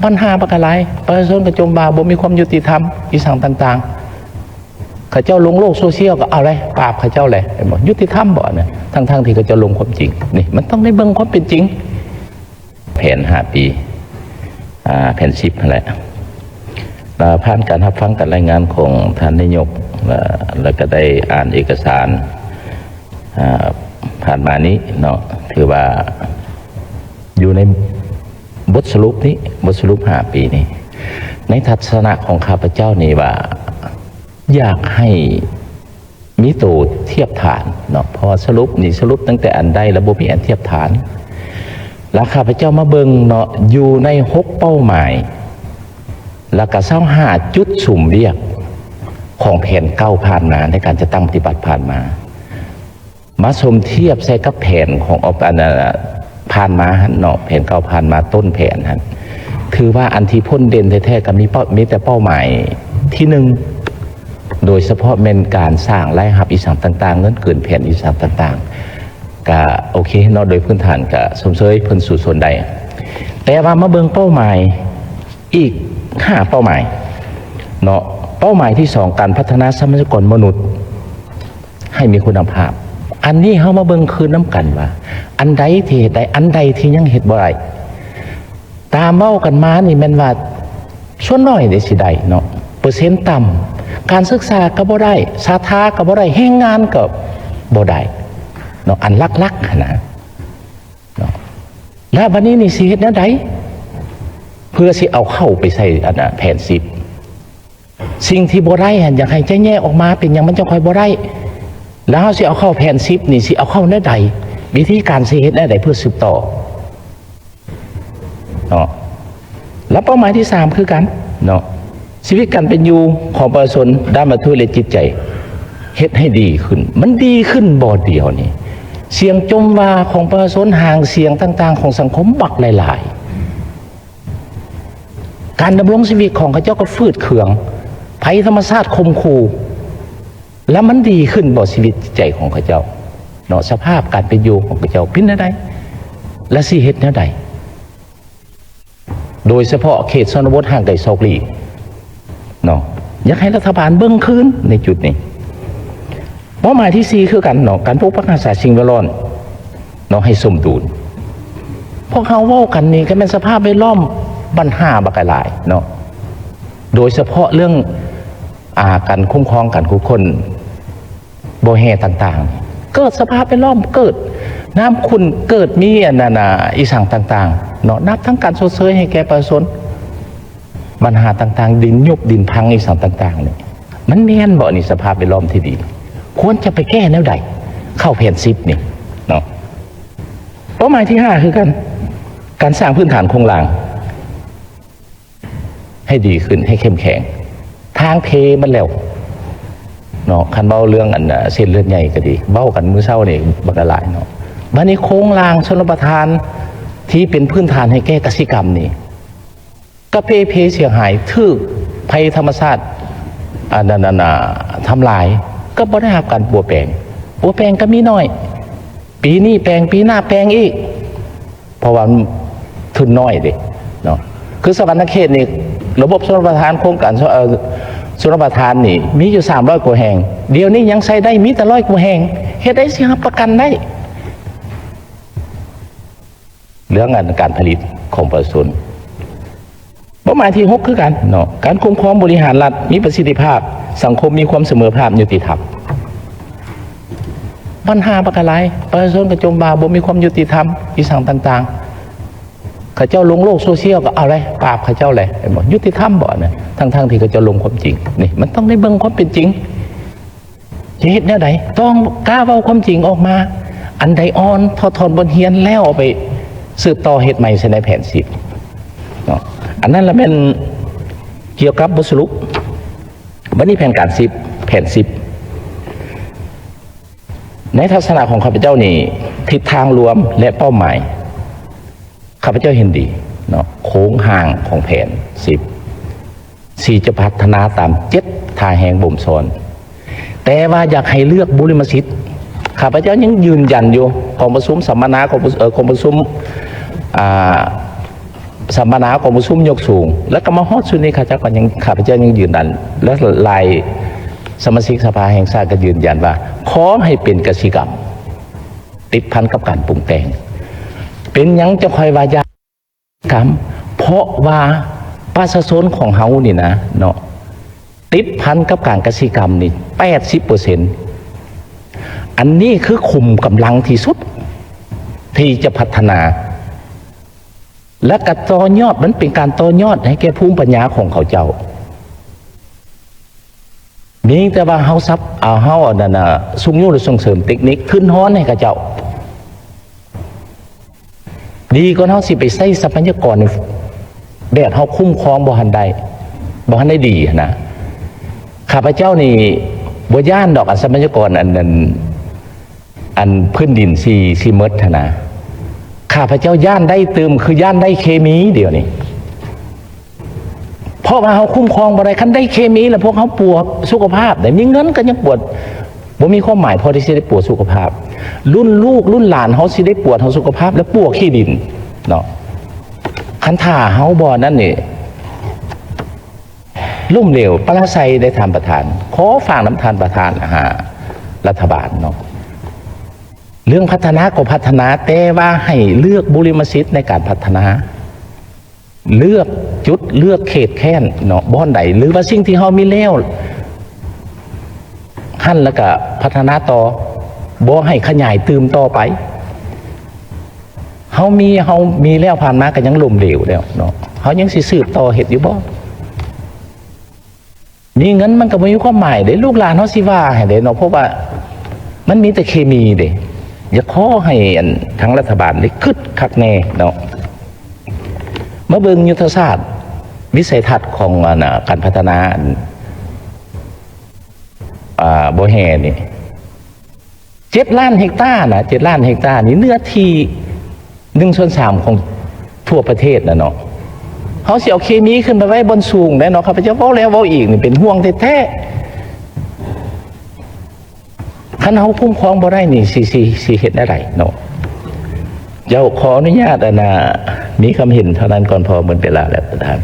ບັນຫາບັກຫຼາຍ ປະຊາຊົນກໍຈົ່ມວ່າບໍ່ມີຄວາມຍຸຕິທຳ ອີ່ສັງຕ່າງໆ ເຂົາເຈົ້າລົງໂລກໂຊຊຽວກໍເອົາແຫຼະ ປາບເຂົາເຈົ້າແຫຼະ ເຫັນບໍ່? ຍຸຕິທຳບໍ່ອັນນັ້ນ? ທັງໆທີ່ເຂົາເຈົ້າລົງຄວາມຈິງ. ນີ້ ມັນຕ້ອງໄດ້ເບິ່ງຄວາມເປັນຈິງ. ແຜນຫ້າປີ ອ່າ ແຜນສິບຫັ້ນແຫຼະ ແລ້ວຜ່ານການຮັບຟັງການລາຍງານຂອງທ່ານນາຍົກ ແລ້ວ ແລ້ວກໍໄດ້ອ່ານເອກະສານ ອ່າ ຜ່ານມານີ້ເນາະ ຖືວ່າຢູ່ໃນບົດສະຫຼຸບນີ້ ບົດສະຫຼຸບຫ້າປີນີ້ ໃນທັດສະນະຂອງຂ້າພະເຈົ້ານີ້ວ່າ ຢາກໃຫ້ມີໂຕທຽບຖານເນາະ ເພາະວ່າສະຫຼຸບນີ້ ສະຫຼຸບຕັ້ງແຕ່ອັນໃດ ແລ້ວບໍ່ມີອັນທຽບຖານ. ແລ້ວຂ້າພະເຈົ້າມາເບິ່ງເນາະ ຢູ່ໃນຫົກເປົ້າໝາຍ ແລ້ວກະຊາວຫ້າຈຸດສຸມວຽກຂອງແຜນເກົ່າຜ່ານມາ ໃນການຈັດຕັ້ງປະຕິບັດຜ່ານມາ ມາສົມທຽບໃສ່ກັບແຜນຂອງອອກ ອັນ ອັນ ຜ່ານມາຫັ້ນເນາະ ແຜນເກົ່າຜ່ານມາ ຕົ້ນແຜນຫັ້ນ ຖືວ່າອັນທີ່ພົ້ນເດັ່ນແທ້ໆ ກໍມີເປົ້າ ມີແຕ່ເປົ້າໝາຍທີໜຶ່ງ ໂດຍສະເພາະແມ່ນການສ້າງລາຍຮັບອີ່ສັງຕ່າງໆ ເງິນເກີນແຜນອີ່ສັງຕ່າງໆ ກະໂອເຄເນາະ ໂດຍພື້ນຖານກະຊົມເຊີຍເພິ່ນສູ້ຊົນໄດ້. ແຕ່ວ່າມາເບິ່ງເປົ້າໝາຍ ອີກຫ້າເປົ້າໝາຍເນາະ ເປົ້າໝາຍທີສອງ ການພັດທະນາຊັບພະຍາກອນມະນຸດໃຫ້ມີຄຸນນະພາບ. ອັນນີ້ເຮົາມາເບິ່ງຄືນນຳກັນວ່າ ອັນໃດທີ່ເຮັດໄດ້ ອັນໃດທີ່ຍັງເຮັດບໍ່ໄດ້. ຕາມເວົ້າກັນມານີ້ແມ່ນວ່າສ່ວນໜ້ອຍເດ້ຊິໄດ້ເນາະ ເປີເຊັນຕ່ຳ ການສຶກສາກໍບໍ່ໄດ້ ສາທາກໍບໍ່ໄດ້ ແຮງງານກໍບໍ່ໄດ້ເນາະ ອັນຫຼັກໆຫັ້ນນະ. ເນາະ ແລ້ວບັດນີ້ນີ້ຊິເຮັດແນວໃດ ເພື່ອຊິເອົາເຂົ້າໄປໃສ່ອັນນະແຜນສິບ? ສິ່ງທີ່ບໍ່ໄດ້ຫັ້ນ ຢາກໃຫ້ຈະແຍກອອກມາ ເປັນຫຍັງມັນຈັ່ງຄ່ອຍບໍ່ໄດ້ ແລ້ວເຮົາຊິເອົາເຂົ້າແຜນສິບນີ້ ຊິເອົາເຂົ້າແນວໃດ? ວິທີການຊິເຮັດແນວໃດເພື່ອສືບຕໍ່? ເນາະ ແລະ ເປົ້າໝາຍທີສາມຄືກັນເນາະ ຊີວິດການເປັນຢູ່ຂອງປະຊາຊົນດ້ານວັດຖຸ ແລະ ຈິດໃຈ ເຮັດໃຫ້ດີຂຶ້ນ. ມັນດີຂຶ້ນບໍ່ດຽວນີ້? ສຽງຈົ່ມວ່າຂອງປະຊາຊົນ, ຫາງສຽງຕ່າງໆຂອງສັງຄົມບັກຫຼາຍໆ, ການດຳລົງຊີວິດຂອງເຂົາເຈົ້າກໍຝືດເຄືອງ, ໄພທຳມະຊາດຂົ່ມຂູ່. ແລ້ວມັນດີຂຶ້ນບໍ່ຊີວິດຈິດໃຈຂອງເຂົາເຈົ້າເນາະ? ສະພາບການເປັນຢູ່ຂອງເຂົາເຈົ້າເປັນແນວໃດ ແລະ ຊິເຮັດແນວໃດ? ໂດຍສະເພາະເຂດຊົນນະບົດຫ່າງໄກສອກຫຼີກເນາະ, ຢາກໃຫ້ລັດຖະບານເບິ່ງຄືນໃນຈຸດນີ້. ເປົ້າໝາຍທີສີ່ຄືກັນເນາະ, ການປົກປັກຮັກສາສິ່ງແວດລ້ອມເນາະ ໃຫ້ສົມດຸນ. ພວກເຮົາເວົ້າກັນນີ້ກໍແມ່ນສະພາບແວດລ້ອມບັນຫາບັກຫຼາຍເນາະ, ໂດຍສະເພາະເລື່ອງ ອາ ການຄຸ້ມຄອງ, ການຂຸດຄົ້ນບໍ່ແຮ່ຕ່າງໆ, ເກີດສະພາບແວດລ້ອມ, ເກີດນ້ຳຂຸ່ນ, ເກີດມີອັນນັ້ນນະ ອີ່ສັງຕ່າງໆເນາະ, ນັບທັງການຊົດເຊີຍໃຫ້ແກ່ປະຊາຊົນ, ບັນຫາຕ່າງໆ, ດິນຍຸບ, ດິນພັງ, ອີ່ສັງຕ່າງໆນີ້ ມັນແມ່ນບໍ່? ນີ້ສະພາບແວດລ້ອມທີ່ດີ ຄວນຈະໄປແກ້ແນວໃດ? ເຂົ້າແຜນສິບນີ້ເນາະ. ເປົ້າໝາຍທີຫ້າຄືກັນ, ການສ້າງພື້ນຖານໂຄງລ່າງ ໃຫ້ດີຂຶ້ນ, ໃຫ້ເຂັ້ມແຂງ. ທາງເພໝົດແລ້ວເນາະ, ຄັນເວົ້າເລື່ອງອັນ ເສັ້ນເລືອດໃຫຍ່ກໍດີ, ເວົ້າກັນມື້ເຊົ້ານີ້ບັກຫຼາຍເນາະ. ບັດນີ້ໂຄງລ່າງຊົນລະປະທານທີ່ເປັນພື້ນຖານໃຫ້ແກ່ກະສິກຳນີ້ ກະເພເພເສຍຫາຍ, ຖືກໄພທຳມະຊາດ ອັນນັ້ນ ອັນ ອາ ທຳລາຍ, ກໍບໍ່ໄດ້ຮັບການປົວແປງ. ປົວແປງກໍມີໜ້ອຍ, ປີນີ້ແປງ, ປີໜ້າແປງອີກ. ເພາະວ່າທຶນໜ້ອຍເດ້ເນາະ. ຄືສະຫວັນນະເຂດນີ້ ລະບົບຊົນລະປະທານ, ໂຄງການ ເອີ ຊົນລະປະທານນີ້ມີຢູ່ສາມຮ້ອຍກວ່າແຫ່ງ, ດຽວນີ້ຍັງໃຊ້ໄດ້ມີແຕ່ຮ້ອຍກວ່າແຫ່ງ. ເຮັດໃດຊິຮັບປະກັນໄດ້ ເລື່ອງອັນການຜະລິດຂອງປະຊາຊົນ? ເປົ້າໝາຍທີຫົກຄືກັນເນາະ, ການຄຸ້ມຄອງບໍລິຫານລັດມີປະສິດທິພາບ, ສັງຄົມມີຄວາມສະເໝີພາບ, ຍຸຕິທຳ. ບັນຫາບັກຫຼາຍ, ປະຊາຊົນກໍຈົ່ມວ່າບໍ່ມີຄວາມຍຸຕິທຳ ອີ່ສັງຕ່າງໆ. ເຂົາເຈົ້າລົງໂລກໂຊຊຽວກໍເອົາແຫຼະ, ປາບເຂົາເຈົ້າແຫຼະ, ເຫັນບໍ່? ຍຸຕິທຳບໍ່ອັນນັ້ນ? ທັງໆທີ່ເຂົາເຈົ້າລົງຄວາມຈິງ. ນີ້ ມັນຕ້ອງໄດ້ເບິ່ງຄວາມເປັນຈິງ. ຈະເຮັດແນວໃດ? ຕ້ອງກ້າເວົ້າຄວາມຈິງອອກມາ, ອັນໃດອ່ອນ ຖອດຖອນບົດຮຽນແລ້ວ ເອົາໄປສືບຕໍ່ເຮັດໃໝ່ໃສ່ໃນແຜນສິບເນາະ. ອັນນັ້ນລະແມ່ນກ່ຽວກັບບົດສະຫຼຸບ. ບັດນີ້ແຜນການສິບ ແຜນສິບ ໃນທັດສະນະຂອງຂ້າພະເຈົ້ານີ້ ທິດທາງລວມ ແລະ ເປົ້າໝາຍ ຂ້າພະເຈົ້າເຫັນດີເນາະ, ໂຄງຮ່າງຂອງແຜນສິບ ທີ່ຈະພັດທະນາຕາມເຈັດທ່າແຮງບົ່ມຊ້ອນ, ແຕ່ວ່າຢາກໃຫ້ເລືອກບຸລິມະສິດ. ຂ້າພະເຈົ້າຍັງຢືນຢັນຢູ່ ກອງປະຊຸມສຳມະນາ ກອງປະ ເອີ ກອງປະຊຸມ ອ່າ ສຳມະນາກອງປະຊຸມຍົກສູງ ແລ້ວກໍມາຮອດຊຸດນີ້ ຂ້າເຈົ້າກໍຍັງ ຂ້າພະເຈົ້າຍັງຢືນຢັນ ແລະ ຫຼາຍສະມາຊິກສະພາແຫ່ງຊາດກໍຢືນຢັນວ່າ ຂໍໃຫ້ເປັນກະສິກຳ ຕິດພັນກັບການປຸງແຕ່ງ. ເປັນຫຍັງຈັ່ງຄ່ອຍວ່າຢ່າ ກຳ ເພາະວ່າປະຊາຊົນຂອງເຮົານີ້ນະເນາະ ຕິດພັນກັບການກະສິກຳນີ້ແປດສິບເປີເຊັນ. ອັນນີ້ຄືຂຸມກຳລັງທີ່ສຸດທີ່ຈະພັດທະນາ ແລະ ກະຕໍ່ຍອດ ມັນເປັນການຕໍ່ຍອດໃຫ້ແກ່ພູມປັນຍາຂອງເຂົາເຈົ້າ. ມີແຕ່ວ່າເຮົາຊັບ ເອົາ ເຮົາອັນນັ້ນນະ ຊຸກຍູ້ ແລະ ສົ່ງເສີມເຕັກນິກທຶນຮອນໃຫ້ເຂົາເຈົ້າ ດີກວ່າເຮົາຊິໄປໃຊ້ຊັບພະຍາກອນແບບເຮົາຄຸ້ມຄອງບໍ່ທັນໄດ້ ບໍ່ທັນໄດ້ດີຫັ້ນນະ. ຂ້າພະເຈົ້ານີ້ບໍ່ຢ້ານດອກ ອັນຊັບພະຍາກອນ ອັນ ອັນ ອັນພື້ນດິນຊິ ຊິໝົດຫັ້ນນະ. ຂ້າພະເຈົ້າຢ້ານໄດ້ຕື່ມ ຄືຢ້ານໄດ້ເຄມີດຽວນີ້. ເພາະວ່າເຮົາຄຸ້ມຄອງບໍ່ໄດ້ ຄັນໄດ້ເຄມີແລ້ວ ພວກເຮົາປົວສຸຂະພາບໄດ້ ມີເງິນກໍຍັງປົວ ບໍ່ມີຄວາມໝາຍພໍທີ່ຊິໄດ້ປົວສຸຂະພາບ. ລຸ້ນລູກລຸ້ນຫຼານເຮົາຊິໄດ້ປົວເຮົາສຸຂະພາບ ແລະ ປົວຂີ້ດິນເນາະ. ຄັນຖ້າເຮົາບໍ່ນັ້ນນີ້ ລົ້ມເຫຼວປະລາໄຊເດ້ທ່ານປະທານ. ຂໍຝາກນຳທ່ານປະທານຫາລັດຖະບານເນາະ ເລື່ອງພັດທະນາກໍພັດທະນາ ແຕ່ວ່າໃຫ້ເລືອກບຸລິມະສິດໃນການພັດທະນາ ເລືອກຈຸດ ເລືອກເຂດແຄ້ນເນາະ ບ່ອນໃດ ຫຼືວ່າສິ່ງທີ່ເຮົາມີແລ້ວຫັ້ນ ແລ້ວກະພັດທະນາຕໍ່ ບໍ່ໃຫ້ຂະຫຍາຍຕື່ມຕໍ່ໄປ. ເຮົາມີ ເຮົາມີແລ້ວ ຜ່ານມາກໍຍັງລົ້ມເຫຼວແລ້ວເນາະ ເຮົາຍັງຊິສືບຕໍ່ເຮັດຢູ່ບໍ່? ມີເງິນມັນກໍບໍ່ມີຄວາມໝາຍເດ້ ລູກຫຼານເຮົາຊິວ່າໃຫ້ເດ້ເນາະ ເພາະວ່າມັນມີແຕ່ເຄມີເດ້. ຢາກຂໍໃຫ້ອັນທາງລັດຖະບານໄດ້ຄິດຄັກແນ່ເນາະ. ມາເບິ່ງຍຸດທະສາດວິໄສທັດຂອງອັນ ການພັດທະນາອັນ ອ່າ ບໍ່ແຮ່ນີ້ ເຈັດລ້ານເຮັກຕານະ ເຈັດລ້ານເຮັກຕານີ້ ເນື້ອທີ່ໜຶ່ງສ່ວນສາມຂອງທົ່ວປະເທດນະເນາະ. ເຮົາຊິເອົາເຄມີຂຶ້ນໄປໄວ້ບ່ອນສູງໄດ້ເນາະ. ຂ້າພະເຈົ້າເວົ້າແລ້ວເວົ້າອີກ ນີ້ເປັນຫ່ວງແທ້ໆ. ຄັນເຮົາຄຸ້ມຄອງບໍ່ໄດ້ນີ້ ຊິ ຊິ ຊິເຮັດແນວໃດເນາະ? ເຈົ້າ ຂໍອະນຸຍາດ ອັນນ່າ ມີຄຳເຫັນເທົ່ານັ້ນກ່ອນ ເພາະໝົດເວລາແລ້ວປະທານ.